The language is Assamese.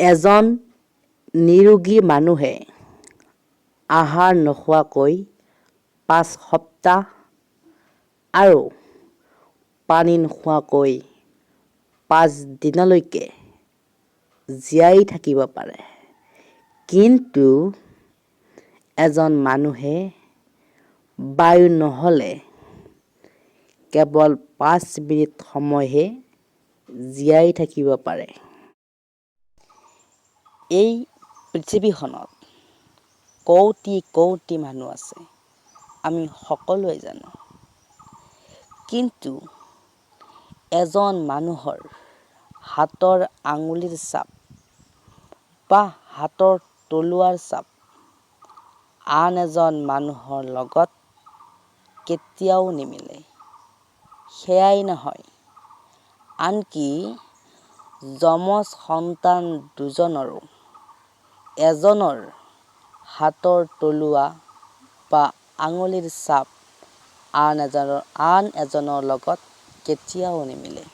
এজন নিৰোগী মানুহে আহাৰ নোখোৱাকৈ 5 সপ্তাহ আৰু পানী নোখোৱাকৈ 5 দিনলৈকে জীয়াই থাকিব পাৰে, কিন্তু এজন মানুহে বায়ু নহ'লে কেৱল 5 মিনিট সময়হে জীয়াই থাকিব পাৰে। এই পৃথিৱীখনত কৌটি কৌটি মানুহ আছে, আমি সকলোৱে জানো। কিন্তু এজন মানুহৰ হাতৰ আঙুলিৰ ছাপ বা হাতৰ তলুৱাৰ ছাপ আন এজন মানুহৰ লগত কেতিয়াও নিমিলে। সেয়াই নহয়, আনকি যমজ সন্তান দুজনৰো এজনৰ হাতৰ তলুৱা বা আঙুলিৰ ছাপ আন এজনৰ লগত কেতিয়াও নিমিলে।